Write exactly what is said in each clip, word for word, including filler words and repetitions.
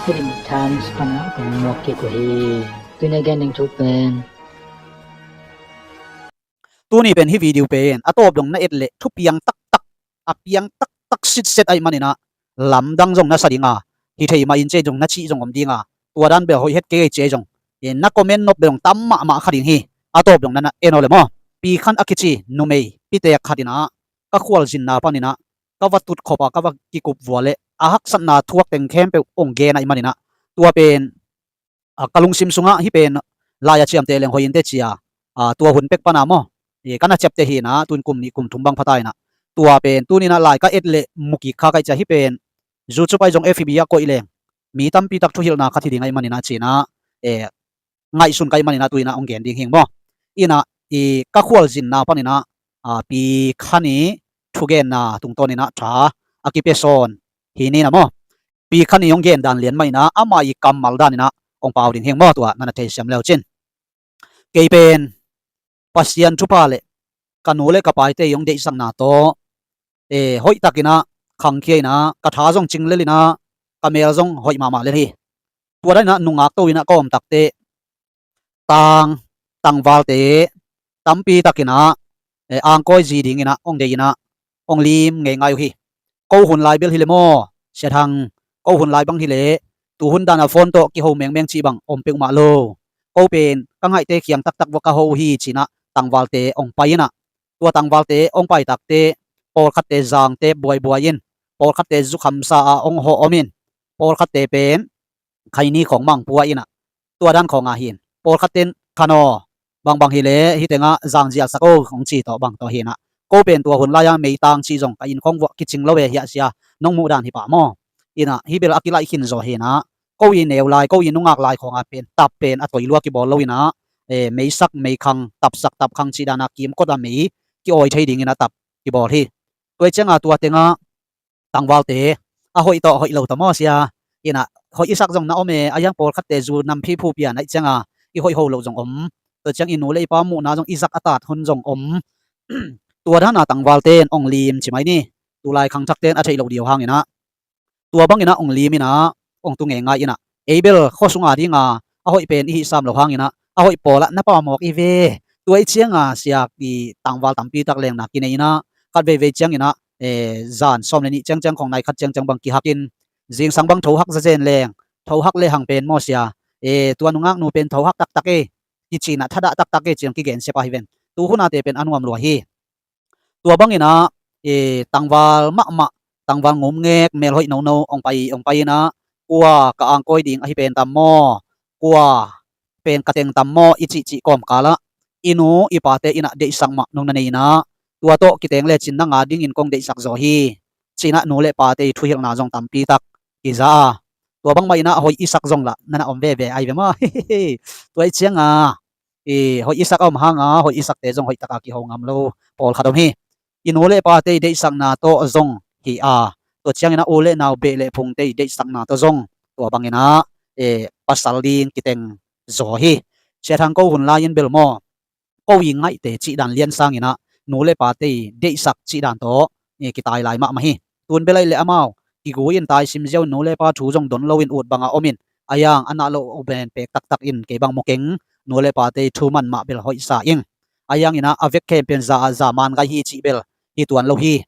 Philip Times pana kong muak kik uh hi. Tuni a gen ding thu pen, tuni pen hih video pen a tawp dong na et leh thupiang taktak, a piang taktak sitset ahih maninah lamdang zong na sa dinga, hi thei mah in ci zong na cih zong om dinga, tua dan bel hoih het kei ci zong, eh, na comment nop bel zong tam mahmah kha ding hi. A tawp dong na na en aw le maw. Pi Khan a kici numei pitek khat inah ka khualzinna paninah ka va tutkhop a ka va kikup vua leh a haksatna thuak teng khempeuh hong gen ahih maninah tua pen, a, ka lungsim sungah hih pen lai a ciamteh leng hoih inteh cia, a, tua hun pek pana maw, e, ka na ciapteh hinah tun kum nih kum thum bang phata inah tua pen tuninah lai ka et leh mu kik kha ka hih cia hih pen YouTube ah zong F B ah koih leng mi tampi tak thuhilhna khat hi ding ahih maninah cinah, e, ngaihsun ka hih maninah tuinah hong gen ding hing maw. Inah i ka khualzinna paninah, a, Pi Khan i thugenna tungtawninah tha a kipia sawn hi ninah maw. Pi Khan i hong gen dan lian mah inah ama i kammal daninah hong pau ding hing maw, tua na na theisiam leu cin. Kei pen Pasian thupha le ka nu le ka paite i hong deihsakna tawh, e, hoihtakinah khangkhia inah ka tha zong cing lel inah ka mel zong hoih mahmah lel hi. Tua daninah nungak to inah ka om takteh tang, tangvalte tampi takinah, eh, angkawi zi dinginah hong dei inah hong lim ngeingai uh hi. Ko hun lai bel hi le maw, Sia Thang, ko hun lai bang hi leh tu hun dana phone tawh kiho mengmeng cih bang om peuhmah lo. Ko pen ka ngaihte khiang taktak vua ka ho uh hi cinah tangvalte hong pai inah, tua tangvalte hong pai takteh pawlkhatte zangte buaibuai in, pawlkhatte zukhamsa a hong hawh om in, pawlkhatte pen khaini khawng mang pua inah tua dan khawng a hin pawlkhat ten khan aw bangbang hi leh hih tengah zangzial sak o hong ci tawh bang tawh hinah, ko pen tua hun lai-a meitang cih zong ka inn khawng vuah kicing lo e hiah sia, nong muh dan hi pah maw. Inah hih bel a kilaih khin zaw hinah ko i neu lai ko i nungak lai khawng a pen tap pen a toi lua kibawl lo inah, e, meisak meikhang tapsak tapkhang cih dana kimkot a mei ki-awi thei dinginah tap kibawl hi. Tua i cianga tua tengah tangvalte a hoih tawh hoih lo tawh maw sia, inah hoih i sak zong na om e, a hiang pawlkhatte zu nampi phu pia na ih cianga i hoih ho loh zong om. Tua ciang i nu le i pa muhna zong i zak a tat hun zong om. Tua dana tangvalte in hong lim ci mai ni. Tulai khangthakte in a theih loh diau hanginah tua banginah hong lim inah hong tu ngeingai inah, ei bel khua sunga dinga a hoih pen i hih sam lo hanginah a hoih pawlah na pamawk i ve. Tua i cianga siak i tangval tampi tak lengna kinei inah khat veivei cianginah, e, zan sawm le nih ciangciang khawng nai khat ciangciang bang kihakin zingsang bang thohak zazen leng, thohak le hang pen maw sia, e, tua nungaknu pen thohak taktak e, kicinah thadah taktak e ciang kigen siapa hi ven. Tu hunate pen a nuam lua hi. Tua banginah, e, tangval mahmah, tangval ngumngek melhoih nono hong pai hong pai inah kua ka angkawi ding ahi pen tam maw, kua pen ka teng tam maw i cihcih kawmkalah i nu i pate inah deihsak mah nong na nei inah tua tawh kiteng lecin nang a dingin kong deihsak zaw hi. Cinah nu le pate i thuhilhna zong tampi tak kiza a, tua bangmah inah hoih i sak zong lah nana om veve ai ve maw. Tua i cianga i hoih i sak a om hanga hoih i sakte zong hoih taka kiho ngam lo pawlkhat om hi. I nu le pate i deihsakna tawh zong hi a, tua cianginah u le nau beh le phungte i deihsakna tawh zong tua banginah, e, pasal ding kiteng zaw hi. Sia Thang ko hun lai-in bel maw ko i ngaihte cihdan lian sanginah nu le pate i deihsak cihdan tawh, e, kitai lai mahmah hi. Tun bel aih le amau kigui in taisim ziau in nu le pa thu zong don loin ut banga omin a hiang a nah loh uh ben pek taktak in kei bang mu keng, nu le pate i thu man mah bel hoihsa ing. A hianginah a vek khempeuh za a za man ngai hi cih bel hi tuan lo hi.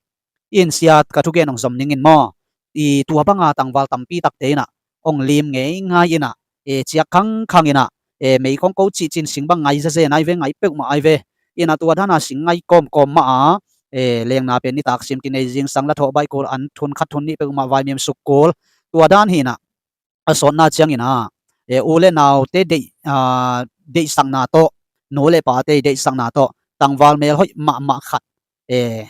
In siat ka thugen hong zom ningin maw, i tua banga tangval tampi takte inah hong lim ngeingai inah, e, ciak khangkhang inah, e, mei khong ko cihcin sing bang ngai zazen ai ve, ngai peuhmah ai ve. Inah tua dana sing ngai kawmkawm mah a, e, lengna pen nitak sim kinei zingsang la thawh baih kul an thun khat thun nih peuhmah vaimim suk kul. Tua dan hinah a sawtna cianginah, e, u le naute deih, a, deihsakna tawh, nu le pate deihsakna tawh tangval melhoih mahmah khat, e,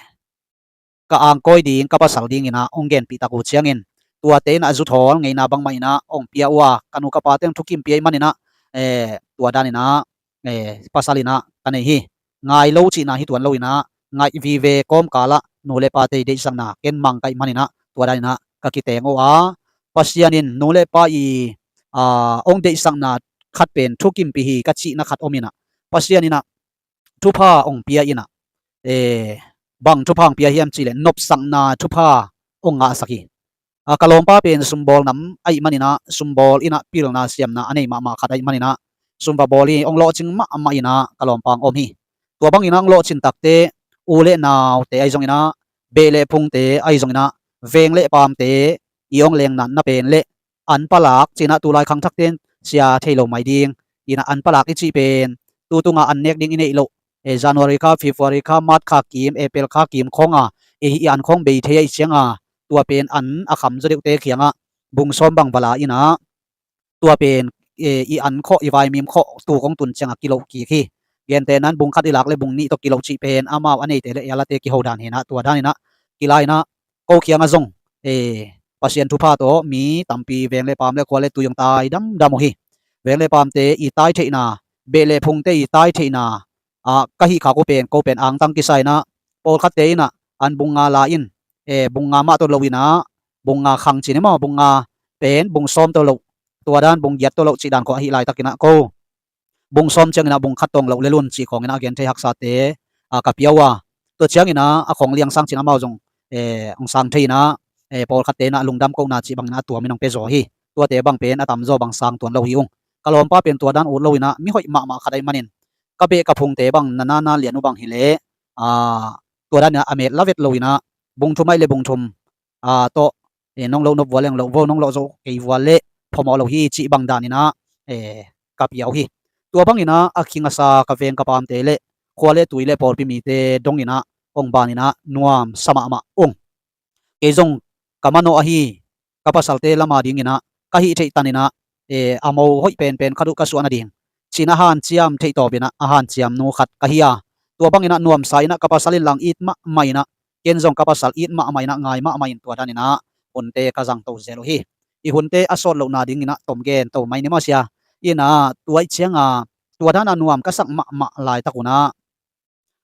ka angkawi ding ka pasal dinginah hong genpih tak uh ciangin tuate inah zuthawl ngeina bangmah inah hong pia uh a, ka nu ka pate hong thukim pia ih maninah, e, tua daninah, e, pasal inah ka nei hi. Ngai lo cihna hi tuan loinah ngaih vive kawmkalah nu le pate i deihsakna ken mang ka ih maninah tua daninah ka kiteng uh a, Pasian in nu le pa i, a, hong deihsakna khat pen thukimpih hi ka cihna khat om inah Pasian inah thupha hong pia inah, e, bang thupha hong pia hiam cihleh nopsakna thupha hong ngahsak hi. A, ka lawmpa pen sumbawl nam ahih maninah, sumbawl inah pilna siamna a nei mahmah khat ahih maninah, sum va bawl hi. Hong lawhcing mahmah inah ka lawmpa hong om hi. Tua banginah hong lawhcin takte, u le naute ahi zonginah, beh le phungte ahi zonginah, veng le paamte i hong lengnatna pen le an palak cinah tulai khangthakte in sia thei lo mai ding. Inah an palak i cih pen tutunga an nek ding i neih loh, e, January kha, February kha, March kha kim, April kha kim khawnga, e, i an khawng bei thei ahih cianga, tua pen an a kham zaw deuhte kiangah bung sawm bang va la inah, tua pen, e, i an khawh, i vaimim khawh, tu kong tun ciangah kiloh kik hi. Gentehnan bung khat i lak le bung nih tawh kiloh cih pen amau a neite le i a late kiho dan hinah, tua daninah kila inah, ko kiangah zong, e, Pasian thupha tawh mi tampi veng le paam le khua le tui hong tai damdam uh hi. Veng le paamte i tai theihna, beh le phungte i tai theihna, a, ka hih khak uh pen, ko pen angtang kisa inah, pawlkhatte inah an bung nga la in, e, bung nga mah tawh lo inah, bung nga khang cin i maw, bung nga pen bung sawm tawh loh, tua dan bung giat tawh loh cih dan khawh ahi laitakinah ko bung sawm cianginah bung khat tawh hong loh le lun cih khawnginah a gen thei haksate, a, ka pia uh a, tua cianginah a khawng liang sang cin amau zong, e, hong sang thei inah, e, pawlkhatte inah lungdam kohna cih banginah a tuamin hong pia zaw hi. Tuate bang pen a tamzaw bang sang tuan lo hi ung. Ka lawmpa pen tua dan ut lo inah mi hoih mahmah khat ahih manin, ka beh ka phungte bang na nana lian uh bang hileh, a, tua daninah a met la vet lo inah, bung thum ahih le bung thum, a, tawh, e, nong loh nop vua leng loh vo, nong loh zo kei vua le phamawh lo hi cih bang daninah, e, ka pia uh hi. Tua banginah a khing a sa ka veng ka paamte le khua le tui le pawlpi mite donginah hong baninah nuam sa mahmah ung. Kei zong ka manawh ahi ka pasalte lama dinginah ka hih theih taninah, e, a mo hoih penpen khat uh ka suah nading cin a hanciam theih tawpinah a hanciam nu khat ka hi a, tua banginah nuamsa inah ka pasal in lang it mahmah inah, ken zong ka pasal it mahmah inah ngai mahmah in tua daninah hunte ka zangto zel uh hi. I hunte a sawt lohna dinginah tom gen to mai ni maw sia. Inah tua ih cianga tua dana nuam ka sak mahmah laitak unah,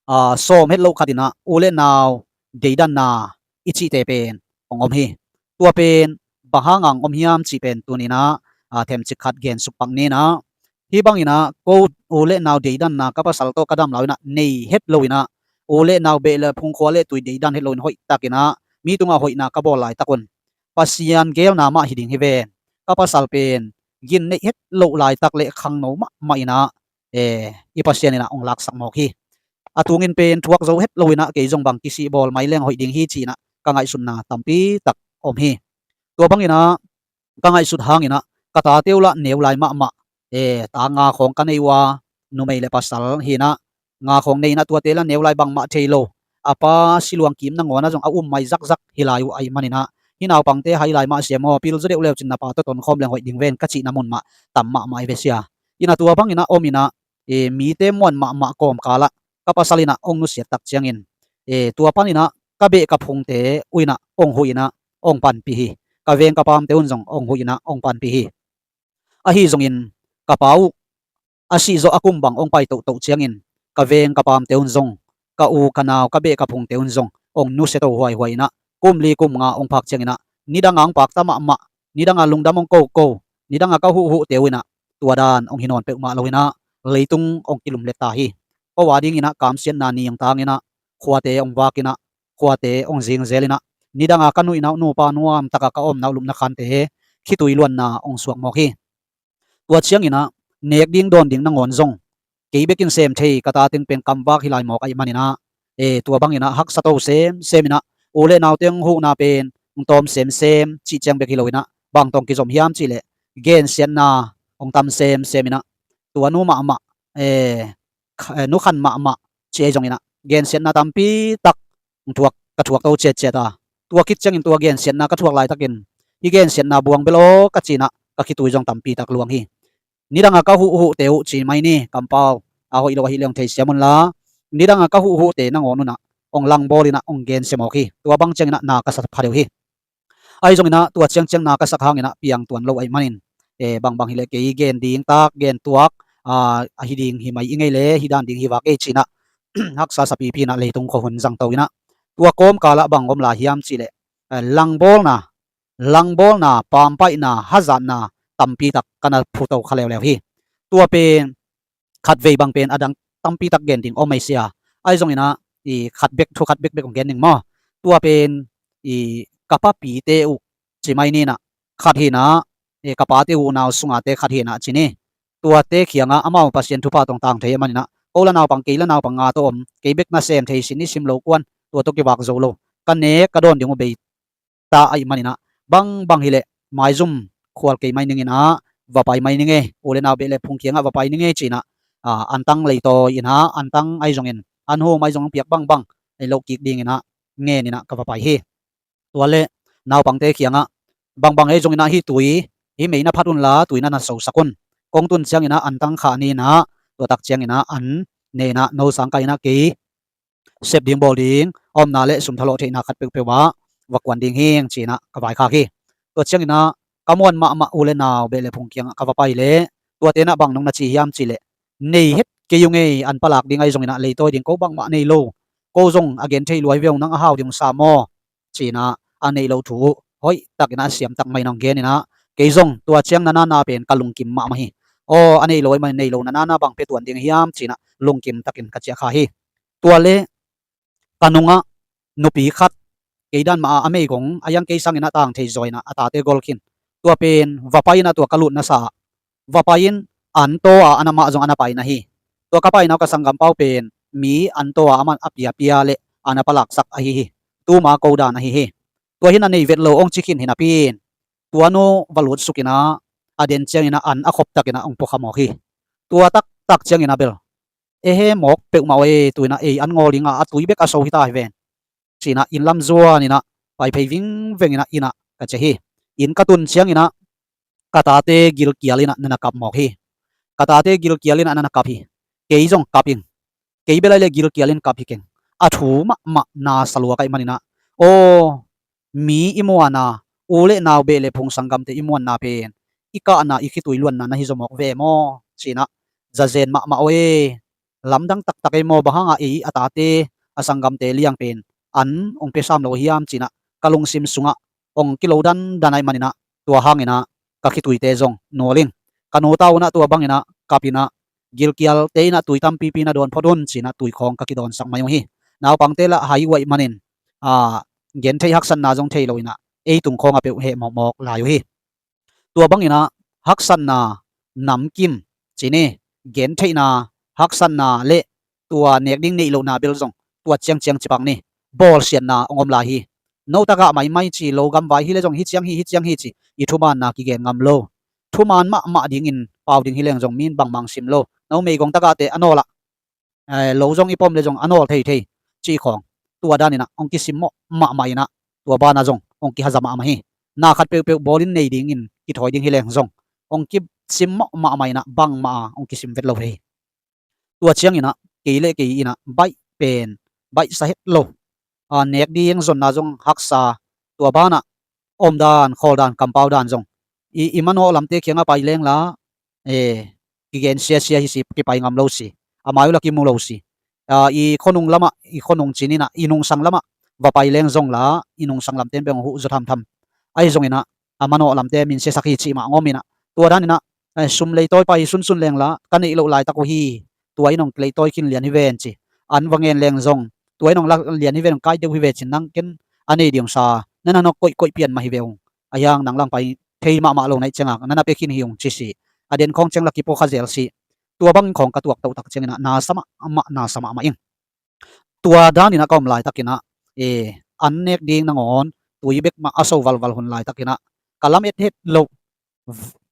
a, sawm het loh khatinah u le nau deidanna i cihte pen hong om hi. Tua pen bang hanga hong om hiam cih pen tuninah, a, themcik khat gensuk pak ninah, hih banginah ko u le nau deidanna ka pasal tawh ka dam lau inah nei het lo inah, u le nau beh le phung khua le tui deidan het lo in hoihtakinah mi tungah hoihna ka bawl laitak un Pasian geelna mah hi ding hi ven. Ka pasal pen gin neih het loh laitak le khangno mahmah inah, e, i Pasian inah hong laksak mawk hi. A tungin pen thuak zo het lo inah kei zong bang kisih bawl mai leng hoih ding hi ci inah ka ngaihsutna tampi tak om hi. Tua banginah ka ngaihsut hanginah ka tate uh lah neu lai mahmah, e, ta nga khawng ka nei uh a, numei le pasal hinah nga khawng nei inah tuate lah neu lai bangmah thei lo. A pa siluang kim nangawnah zong a um mai zakzak hi lai uh ahih maninah hih naupangte hai lai mah sia maw, pil zaw deuh leucin na pa tawh tonkhawm leng hoih ding ven ka cihna mun mah tam mahmah hi ve sia. Inah tua banginah om inah, e, mite muan mahmah kawmkalah ka pasal inah hong nusiat tak ciangin, e, tua paninah ka beh ka phungte uh inah hong huh inah hong panpih hi. Ka veng ka paamte un zong hong huh inah hong panpih hi. Ahi zongin ka pa uh a sih zawh a kum bang hong pai tohtoh ciangin ka veng ka paamte un zong, ka u ka nau ka beh ka phungte un zong hong nusia to huaihuai inah kum li kum nga hong phak cianginah nidanga hong pakta mahmah, nidanga lungdam hong koko, nidanga ka huhhuhte uh inah tua dan hong hi nawn peuhmah lo inah leitung hong kilumlet ta hi. Ko a dinginah kamsiatna ni hong tanginah khuate hong vakinah khuate hong zingzel inah nidanga ka nuihna uh nupa nuamtaka ka omna uh lupna khante khitui luanna hong suak mawk hi. Tua cianginah nek ding dawn ding nangawn zong kei bekin sem thei ka ta teng pen kamvak hi lai mawk ahih maninah, e, tua banginah haksa to semsem inah u le naute hong huhna pen hong tawm semsem cih ciang bek hi lo inah bang tawh kizom hiam cihleh gensiatna hong tam semsem inah tua nu mahmah, e, kha-, e, nu khan mahmah ci ahi zonginah gensiatna tampi tak hong thuak, ka thuak to ciatciat a, tua khit ciangin tua gensiatna ka thuak laitakin hih gensiatna buang bel aw ka cinah ka khitui zong tampi tak luang hi. Nidanga ka huhhuhte uh ci mai ni, kampau a hoih lo ahih leh hong theisiam unla, nidanga ka huhhuhte nangawn unah hong langbawl inah hong gensia mawk hi. Tua bang cianginah na ka sa pha deuh hi. Ahi zonginah tua ciangciang na ka sak hanginah piang tuan lo ahih manin, e, bangbang hileh kei gen ding tak gen tuak, a, ahi ding hi mai i ngei le hih dan ding hi vak ei cinah haksa sapipi inah leitung khuahun zangto inah tua kawmkalah bang om lai hiam cihleh, e, langbawlna langbawlna, pampaihna, hazatna tampi tak ka na phuto kha leuleu hi. Tua pen khatvei bang pen a dang tampi tak gen ding om ei sia. Ahi zonginah i khat bek, thu khat bekbek hong gen ding maw. Tua pen i ka papite uh ci mai ni inah, khat hi inah, e, ka pate unau sunga te khat hi inah ci ni. Tuate kiangah amau Pasian thupha tawh tang thei ahih man inah, ko la naupang, kei la naupang nga tawh om, kei bek nasem thei sin, i sim lo kuan, tua tawh kivak zo lo, ka nek ka dawn ding uh bei ta ahih man inah, bangbang hileh maizum khual kei mai ning inah, va pai mai ning e, u le nau beh le phung kiangah va pai ning e ci inah, a, antang leitawi inah, antang ahi zongin, an hum ahi zongin piak bangbang, ei loh kik ding inah, ngen inah ka va pai hi. Tua leh naupangte kiangah, bangbang ahi zong inah hih tui, hih mei na phat unla, tui na na sosak un. Kong tun ciang inah antang khah ni inah, tua tak ciang inah an ne inah, no sang kah inah kei sep ding bawl ding a omna le sum thalawh theihna khat peuhpeuh ah va kuan ding hing ci inah ka vaikhak hi. Tua ciang inah ka muan mahmah u le nau beh le phung kiangah ka va pai leh, tuate inah bang nong na ci hiam cih leh, nei het kei ung ei, an palak ding ahi zong inah leitawi ding ko bangmah nei lo, ko zong a gen thei lua hi ve ung, nang a hau ding uh sa maw ci inah, a neih loh thu uh hoih tak inah a siam tak mah in hong gen inah, kei zong tua ciang na nana pen ka lungkim mahmah hi. Aw, a neih lo ahih man, neih lo na nana bang pia tuan ding hiam ci inah lungkim takin ka ciah kha hi. Tua leh ka nungah nupi khat, kei dan mah a, a meigong a, a yang kei sang inah tang thei zaw inah a tate gol khin. Tua pen va pai inah tua ka lut nasa ah va pai in, an taw a, a na mah zong a na pai na hi. Tua ka paina uh ka sanggampau pen mi an taw a, amah a piapia le a na palaksak ahi hi. Tuma ko dan ahi hi. Tua hi inah nei vet lo hong ci khin hi napi in, tua nu va lutsuk inah, a den ciang inah an a khop tak inah hong pua kha mawk hi. Tua taktak ciang inah bel, e he mawk peuhmah uh e, tu inah ei an ngawl ding a, a tui bek a so hi ta hi ven ci inah inn lam zuan inah pai phei vingveng inah inn ah ka ciah hi. Inn ka tun ciang inah ka tate gilkial inah na na kap mawk hi. Ka tate gilkial inah na na kap hi. Kei zong kap ing. Kei bel ahih leh gilkial in kap hi keng. A thu mahmah na sa lua ka hih man inah, aw, mi i muanna, u le nau beh le phung sanggamte i muanna pen i kahna, i khitui luanna na hi zaw mawk ve maw ci inah, za zen mahmah uh e. Lamdang taktak ei maw, bang hanga ei a tate a sanggamte liang pen an hong pia sam lo hiam ci inah ka lungsim sungah hong kilo dandan ahih man inah, tua hang inah ka khituite zong nual ing. Ka nu ta uh inah tua bang inah kap inah, gilkialte inah tui tampipi na dawn phot un ci inah tui khawng ka kidawnsak mai uh hi. Naupangte lah hai uh ahih man in, a, gen theih haksatna zong thei lo inah ei tung khawng a peuh heh mawkmawk lai uh hi. Tua bang inah haksatna namkim ci ni, gen theihna, haksatna le tua nek ding neih lohna bel zong tua ciangciang cipak ni, bawlsiatna hong om lai hi. No tagah maimai ci, lo gamvai hi le zong hi ciang hi, hi ciang hi ci, i thumaanna kigen ngam lo. Thumaan mahmah dingin pau ding hi leng zong mi in bangmah hong sim lo. No meigong tagahte a nawl ah, eh, lo zong i pom le zong a nawl theithei cih khawng, tua dan inah hong kisim mawh mahmah inah, tua banah zong hong kihaza mahmah hi. Na khat peuhpeuh bawlin nei dingin kithawi ding hi leng zong hong kisim mawh mahmah inah, bangmah a hong kisim vet lo hi. Tua ciang inah kei le kei inah baih pen baihsa het lo. A, nek ding zonna zong haksa, tua banah omdan, khawldan, kampaudan zong i, i manawh lamte kiangah pai leng la, e, kigen siasia hi si, kipai ngam lo si, a mai uh la kimu lo si. A, i khuanung lamah, i khuanung ci ni inah, i nungsang lamah va pai leng zong la, i nungsang lamte in beng huh zaw thamtham. Ahi zong inah a manawh lamte min siasak hi cih mah hong om inah, tua dan inah, eh, sum leitawi pai hi sunsun leng la, ka neih loh laitak uh hi, tua in hong leitawi khin lian hi ven ci. An va ngen leng zong, tua in hong lak lian hi ven, hong kai deuh hi ve cin, nang ken a nei ding sa, na na nawk koihkoih pian mah hi ve ung. A hiang nang lang pai thei mahmah lo na hih ciangah na na pia khin hi ung ci si. A den khawng ciang la kipua kha zel si. Tua bang khawng ka tuak toh tak ciang inah nasa mahmah, nasa mahmah ing. Tua dan inah ka om laitak inah, e, an nek ding nangawn tui bek mah a so valval hun laitak inah, ka lamet het loh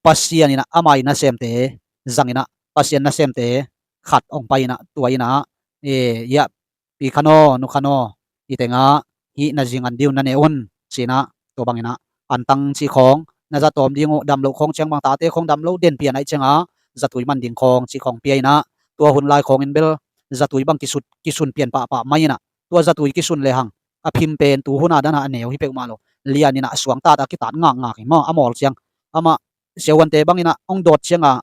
Pasian inah a mai nasemte zang inah, Pasian nasemte khat hong pai inah, tua inah, e, ya, pi khan aw, nu khan aw, i tengah hih na zingan ding uh na ne un ci inah, tua bang inah antang cih khawng, na za tawm ding uh, dam loh khawng ciang bang, tate khawng dam lo den pian ahih ciangah zatui man ding khawng cih khawng pia inah, tua hun lai khawng in bel zatui bang kisut, kisun pian pahpah mai inah, tua zatui kisun lehang a phim pen tu hun a dan a neu hi peuhmah lo, lian inah a suang tat a kitat ngakngak hi maw, a mawl ciang. Amah siahuante bang inah hong dawt ciangah,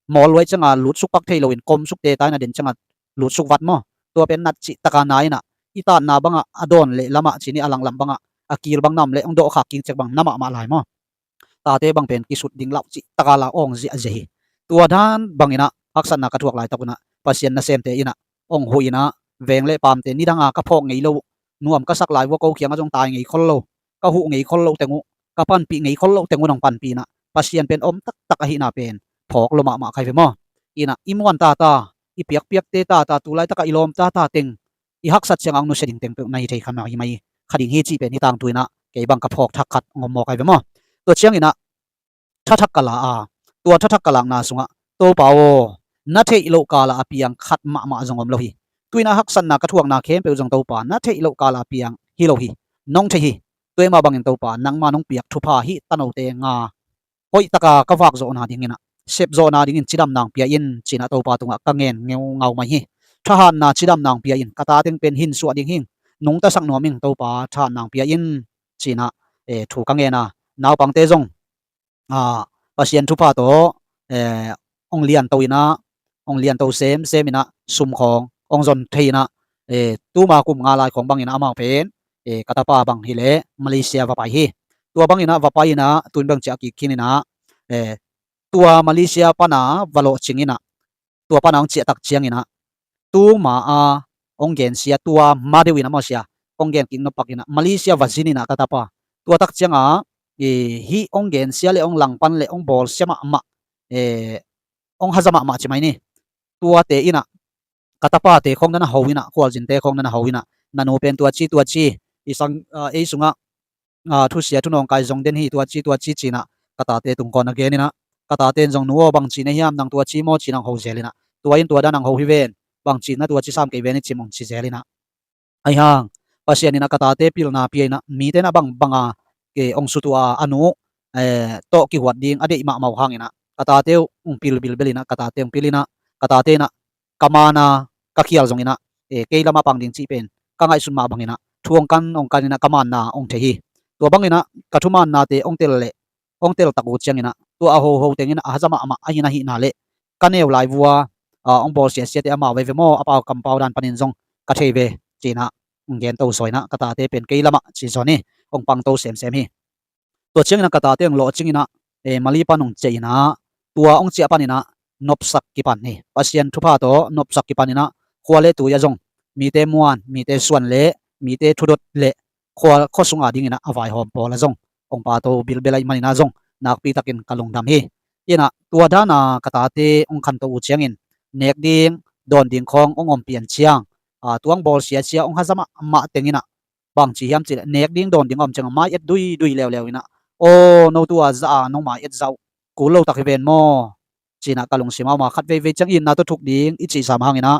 mawl luai ciangah lutsuk pak thei loin kom suk te ta inah, den ciangah lutsuk vat maw. Tua pen nat cih taka na inah, i tatna bangah a dawn leh lamah ci ni, a langlam bangah a kil bang na om leh hong dawhkhak king cek bang na mahmah lai maw. Tate bang pen kisut ding lauh cih taka la awng ziahziah hi. Tua dan bang inah haksatna ka thuak laitak un ah Pasian nasemte inah hong huh inah, veng le pamte nidanga ka phawk ngei lo uh, nuam ka sak lai uh a, ko kiangah zong tai ngei khol lo, ka huh ngei khol loh teng uh, ka panpih ngei khol loh teng un hong panpih inah, Pasian pen om taktak ahihna pen phawk lua mahmah kha hi ve maw. Inah i muan tata, i piakpiakte tata, tu laitakah i lawm tata teng i haksat ciangah hong nusia ding teng peuh na hi thei kha mah hi mai, kha ding hi cih pen hih tangthu inah kei bang ka phawk thak khat hong om mawk ahi ve maw. Tua cianginah tha thak ka la a, tua tha thak ka lakna sungah, Topa aw, na theih loh kalah a piang khat mahmah zong om lo hi. Tu inah haksatna ka thuakna khempeuh zong Topa, na theih loh kalah a piang hi lo hi. Nong thei hi. Tua ahih mah bangin Topa, nangma nong piak thupha hih tanote nga hoihtaka ka vak zawhna dinginah, sep zawhna dingin cidamna hong pia in, ci inah Topa tungah ka ngen ngeungau mai hi. Thahatna cidamna hong pia in, ka ta teng pen hinsuah ding hi ing, nungtasak nuam ing Topa, thahatna hong pia in, ci inah, eh, thu ka ngen a, naupangte zong, ah, Pasian thupha tawh, eh, hong lianto inah, hong lianto semsem inah, sum khawng hong zon thei inah, eh, tuma kum nga lai khawng bangin amau pen, eh, ka tapa bang hileh Malaysia va pai hi. Tua bang inah va pai inah, tun bang ciah kik khin inah, eh, tua Malaysia pana va lawhcing inah, tua pana hong ciahtak cianginah, tuma a hong gensia, tua ma deuh inah mawsia, hong gen kik nop pak inah Malaysia va zin inah ka tapa. Tua tak ciangah, eh, hih hong gensia le hong langpan le hong bawlsia mahmah, eh, hong haza mahmah ci mai ni. Tuate inah, ka tapate khawng na na ho inah, khualzinte khawng na na ho inah, na nu pen tua ci, tua ci, i sang, ah, ei sungah, ah, thusia thunawngkai zong den hi, tua ci, tua ci, ci inah ka tate tungkawn a gen inah, ka tate in zong, nu aw, bang ci na hiam, nang tua ci maw, ci inah hong ho zel inah, tua in tua dan hong ho hi ven, bang ci na tua ci sam kei ven i cim, hong ci zel inah. Ahi hang Pasian inah ka tate pilna pia inah, mite na bang banga, eh, hong sutua a nu, eh, tawh kihuat ding a deih mahmah uh hang inah, ka tate uh hong pil bilbel inah, ka tate hong pil inah, ka tate inah ka mana ka khial zong inah, eh, kei lamah pang ding cih pen ka ngaihsun mah bang inah thu hong kan, hong kan inah ka manna hong thei hi. Tua bang inah ka thumannate hong tel leh, hong tel tak uh cianginah, tua a hoho teng inah a haza mahmah ahi na hihna leh, ka neu lai vua, ah, hong bawlsiasiate amau veve maw, a pau kampau dan panin zong ka thei ve, ci inah hong gento zaw inah, ka tate pen kei lamah ci zaw ni, hong pangto semsem hi. Tua cianginah ka tate hong lawhcing inah, eh, Mali pan hong ciah inah, tua hong ciah pan inah nopsak kipan hi. Pasian thupha tawh nopsak kipan inah, khua le tui ah zong mite muan, mite suan le mite thudot le khua, khua sunga ding inah a vaihawm pawl ah zong hong pato bilbel ahih man inah zong nakpi takin ka lungdam hi. Inah tua dana ka tate hong khanto uh ciangin, nek ding dawn ding khawng hong om pian ciang, ah, tua hong bawlsiasia hong haza mahmah teng inah, bang ci hiam cih leh, nek ding dawn ding a om ciangah mai et duidui leuleu inah, aw, no tua zah a nong mai et zah uh kul lo tak hi ven maw, ci inah ka lungsim a om a, khat veivei ciang itna tawh thuk ding i cihsa mah hang inah,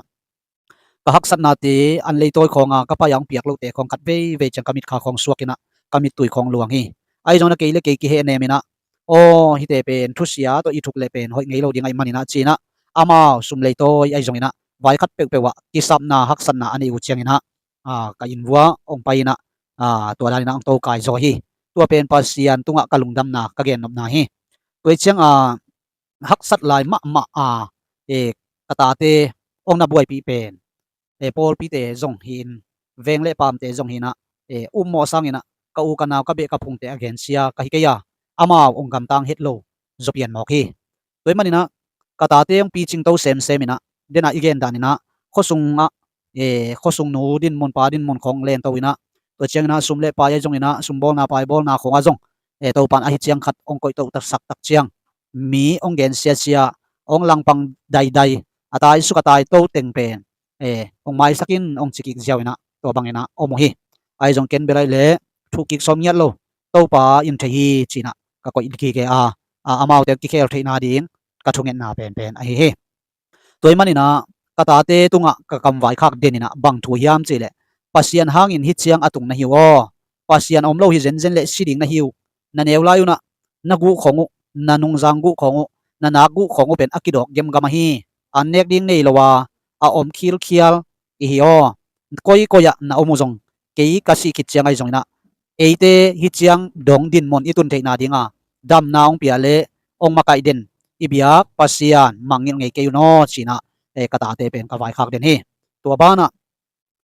ka haksatnate an leitawi khawng a, ka pai a hong piak lohte khawng khat veivei ciang ka mitkha khawng suak inah, ka mittui khawng luang hi. Ahi zong inah kei le kei kihehnem inah, aw, hihte pen thusia tawh i thuk leh pen hoih ngei lo ding ahih man inah, ci inah, amau sum leitawi ahi zong inah, vai khat peuhpeuh ah kisapna haksatna a neih uh ciang inah, ah, ka inn vua hong pai inah, ah, tua dan inah hong tokai zaw hi. Tua pen Pasian tungah ka lungdamna, ka gennopna hi. Tua hi ciang, ah, haksat lai mahmah a, eh, ka tate hong na buaipih pen, eh, pawlpite zong hi-in, veng le paamte zong hi inah, eh, ummawh sang inah, ka u ka nau, ka beh ka phungte a gensia ka hi kei a, amau hong gamtang het lo zaw pian mawk hi. Tua ahih man inah ka tate hong picingto semsem inah, den a i gen dan inah, khuasung ah, eh, khuasung nu dinmun, pa dinmun khawng lento inah, tua ciang inah sum le pai ahi zong inah, sum bawlna, pai bawlna khawng ah zong, eh, Topa in ahi ciang khat hong koihtoh taksak tak ciang, mi hong gensiasia, hong langpang daidai, a taisuk a taito teng pen, eh, hong maisak in, hong ci kik ziau inah, tua bang inah om uh hi. Ahi zong ken bel ahih leh thuk kik sawm ngiat lo, Topa in thei hi, ci inah ka koih kik e a, a, amaute kikhel theihna ding ka thungetna penpen ahi hi. Tua ahih man inah ka tate tungah ka kamvaikhak den inah bang thu hiam cih leh, Pasian hangin hih ciang a tung na hi uh aw, Pasian om lo hi zenzen leh si ding na hi uh. Na neu lai un ah na guh khawng uh, na nungzang guh khawng uh, na nak guh khawng uh pen a kidawk gemgam ahi, an nek ding nei lo a, a om khilkhial i hi aw. Koikoi ah na om uh zong, kei ka sih khit ciang ahi zong inah, eite hih ciang dong dinmun i tun theihna ding a, damna hong pia le hong makaih den i biak Pasian mangngilh ngei kei un aw, ci inah, eh, ka tate pen ka vaikhak den hi. Tua banah,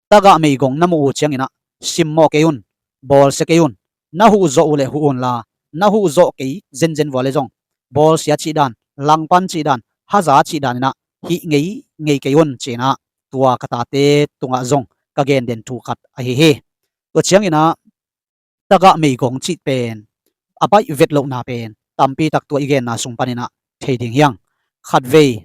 tagah meigong na muh uh ciang inah simmawh kei un, bawlsia kei un. Na huh zawh uh leh huh un la, na huh zawh kei zenzen vua le zong, bawlsia cih dan, langpan cih dan, haza cih dan inah hih ngei ngei kei un, ci inah tua ka tate tungah zong ka gen den thu khat ahi hi. Tua ciang inah tagah meigong cih pen a baih vet lohna pen tampi tak tua i genna sung paninah thei ding hi hang. Khatvei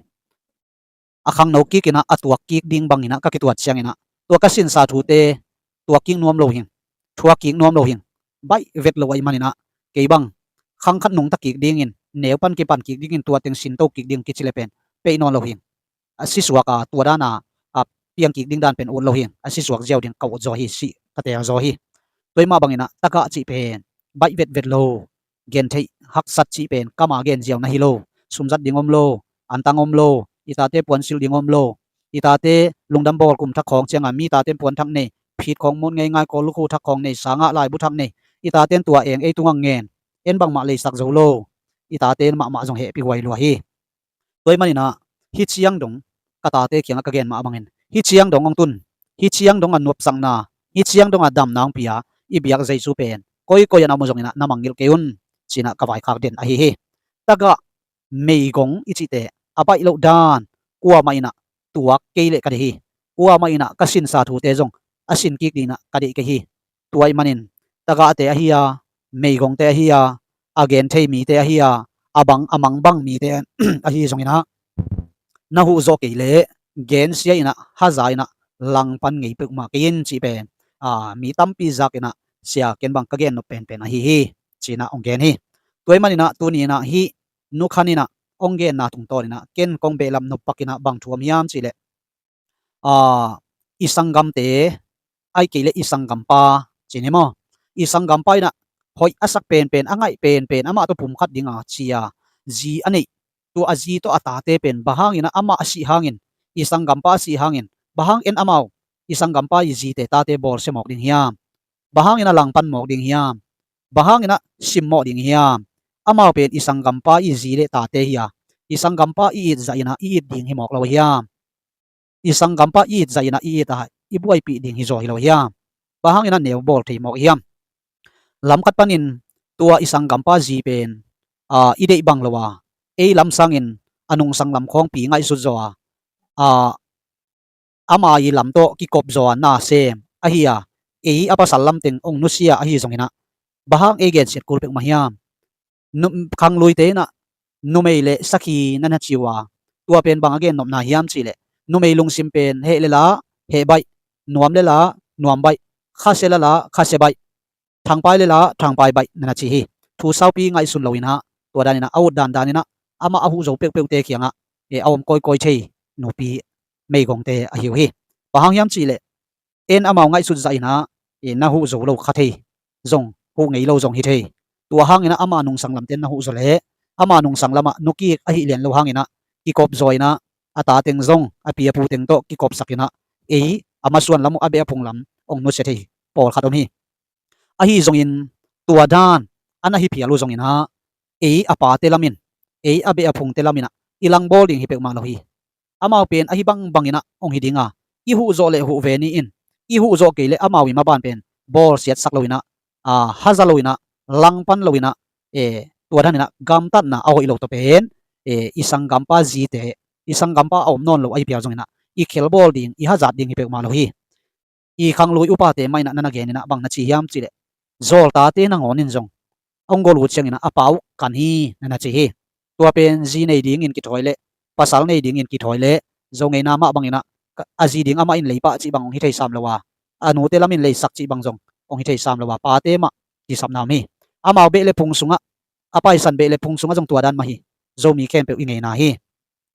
a khangno kikinah a tuak kik ding banginah ka kituat cianginah tua ka sinsa thute tuak kik nuam lo hing, thuak kik nuam lo hing, baih vet lo ahih maninah kei bang khang khat nungta kik dingin, neu pan kipan kik dingin, tua teng sinto kik ding kici le pen peih nawn lo hing. A sisuak a tua dana a piang kik ding dan pen ut lo hing, a sisuak ziau ding ka ut zaw hi, sih ka teel zaw hi. Tua mah banginah tagah cih pen baih vetvet lo, gen theih haksat cih pen kama gen ziau na hi lo, sumzat ding om lo, antang om lo, i tate puansilh ding om lo, i tate lungdam bawl kum thak khawng cianga mi tate puan thak nei, phit khawng mut ngeingai, kawl lukhu thak khawng nei, sangah laibu thak nei, i taten tua eng ei tungah ngen, en bangmah leisak zo lo, i taten mahmah zong hehpih huai lua hi. Tua ahih maninah hih ciang dong ka tate kiangah ka gen mah bangin hih ciang dong hong tun, hih ciang dong a nuapsakna, hih ciang dong a damna hong pia i biak Jesu pen koikoi a na om uh zonginah na mangngilh kei un, cinah ka vaikhak den ahi hi. Tagah meigong i cihte a baih loh dan kuamah inah tuak kei leh ka deih hi. Kuamah inah ka sinsa thute zong a sin kik dinginah ka deih kei hi. Tua ahih manin tagahte ahi a, meigongte ahi a, a gen thei mite ahi a, a bang a mangbang mite ahi zonginah na huh zawh kei leh gensia inah haza inah langpan ngei peuhmah kei in cih pen mi tampi zak inah sia ken bang ka gen nop penpen ahi hi, cinah hong gen hi. Tua ahih maninah tuni inah hih Nu Khan inah hong genna tungtawn inah ken kong behlap nop pak inah bang thu om hiam cihleh, i sanggamte, ahih kei leh i sanggampa cin hi maw, i sanggampa inah hoih a sak penpen, a ngaih penpen, amah tawh pumkhat dinga cia zi a neih, tua a zi tawh a tate pen bang hanginah amah a sih hangin, i sanggampa a sih hangin bang hang en amau i sanggampa i zite tate bawlsia mawk ding hiam? Bang hanginah langpan mawk ding hiam? Bang hanginah simmawh ding hiam? Amau pen i sanggampa i zi le tate hi a, i sanggampa i it zah inah i it ding hi mawk lo hiam? I sanggampa i it zah inah i it a, i buaipih ding hi zaw hi lo hiam? Bang hanginah neu bawl thei mawk hiam? Lamkhat panin tua i sanggampa zi pen i deih bang lo a, ei lam sangin a nungsang lam khawngpi ngaihsut zaw a, ama i lam tawh kikop zaw a nasem ahi a, ei a pasal lamteng hong nusia ahi zonginah bang hang ei gensiat kul peuhmah hiam? Khangluite inah numei le sakhi na na ci uh a, tua pen bang a gennopna hiam cihleh, numei lungsim pen heh le la heh baih, nuam le la nuam baih, khasia le la khasia baih, thangpai le la thangpai baih na na ci hi. Thu saupi ngaihsun lo inah tua daninah a ut dandan inah amah a huh zo peuhpeuhte kiangah a om kawikawi thei nupi meigongte ahi uh hi. Bang hang hiam cihleh, en amau ngaihsut zah inah na huh zo lo kha thei zong, huh ngei lo zong hi thei. Tua hanginah ama nungsang lamte na huh zaw leh ama nungsang lamah nukik ahi lian lo hanginah kikop zaw inah a tateng zong a pi a puteng tawh kikopsak inah ei a masuan lam uh a beh a phung lam hong nusia thei pawlkhat om hi. Ahi zongin tua dan a na hi phial uh zonginah ei a pate lamin, ei a beh a phungte laminah i langbawl ding hi peuhmah lo hi. Amau pen ahi bangbanginah hong hi dinga, i huh zawh le huh ve ni in, i huh zawh kei le amau i maban pen bawlsiatsak lo inah, haza lo inah, langpan lo inah, tua daninah gamtatna a hoih lo tawh pen i sanggampa zite, i sanggampa a om nawn lo ahi phial zonginah i khelbawl ding, i hazat ding hi peuhmah lo hi. I khanglui upate mah inah na na gen inah bang na ci hiam cihleh, zawltate nangawn in zong hong gol uh cianginah a pa uh kan hi na na ci hi. Tua pen zi nei dingin kithawi leh, pasal nei dingin kithawi leh, Zo ngeina mah banginah a zi ding amah in leipah cih bang hong hi thei sam lo a, a nute lamin leisak cih bang zong hong hi thei sam lo a, pate mah kisapna om hi. Amau beh le phung sungah, a paisan beh le phung sungah zong tua dan mah hi. Zomi khempeuh i ngeina hi.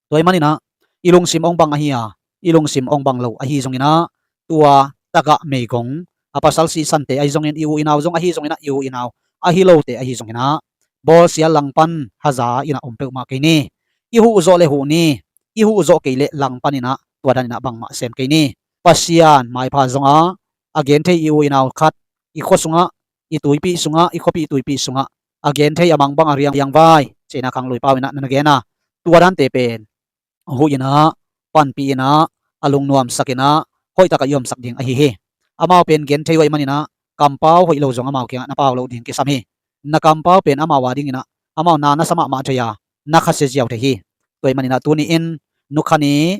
Tua ahih maninah i lungsim hong bang ahi a, i lungsim hong bang lo ahi zonginah tua tagah meigong, a pasal sihsante ahi zongin, i u i nau zong ahi zonginah, i u i nau ahi lote ahi zonginah bawlsia langpan haza inah om peuhmah kei ni. I huh zawh le huh ni, i huh zawh kei le langpan inah tua daninah bangmah sem kei ni. Pasian maipha zonga a genthei i u i nau khat i khua sungah, i tuipih sungah, i khuapih tuipih sungah a genthei a mangbang a riangvai, cina khanglui pau inah na na gen a, tua dante pen huh inah, panpih inah, a lungnuamsak inah, hoihtakah i omsak ding ahi hi. Amau pen genthei uh ahih maninah kampau hoih lo zong amau kiangah na pau loh ding kisam hi. Na kampau pen amau a dinginah amau na na sa mahmah thei a, na khasia ziau thei hi. Tua ahih maninah tuni-in Nu Khan i,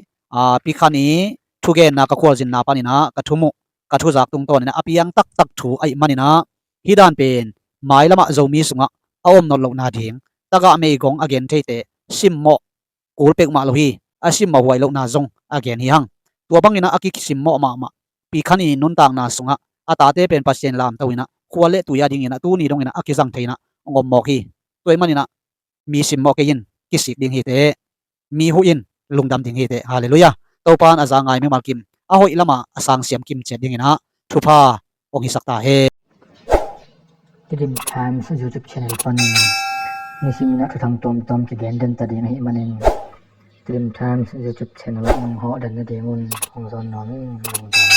Pi Khan i thugenna ka khualzinna paninah ka thumuh, ka thuzak tungtawninah a piang taktak thu ahih maninah hih dan pen mailamah Zomi sungah a om nawn lohna ding, tagah meigong a gen theite simmawh kul peuhmah lo hi, a simmawh huai lohna zong a gen hi hang. Tua banginah a kisimmawh mahmah Pi Khan i nuntakna sungah a tate pen Pasian lamto inah khua le tui a dinginah tuni donginah a kizang thei inah hong om mawk hi. Tua ih maninah mi simmawh kei in kisik ding hi teh, mi huh in lungdam ding hi teh. Halleluiah. Topa in a za ngai mimal kim, a hoih lamah a sang siam kim ciat dinginah thupha hong hisak ta hen. Tedim Times YouTube channel panin nisiminah thuthang tuamtuam kigen den ta ding ahih manin Tedim Times YouTube channel ah nong hawh den nadingun hong zawn nuam ing. Lungdam.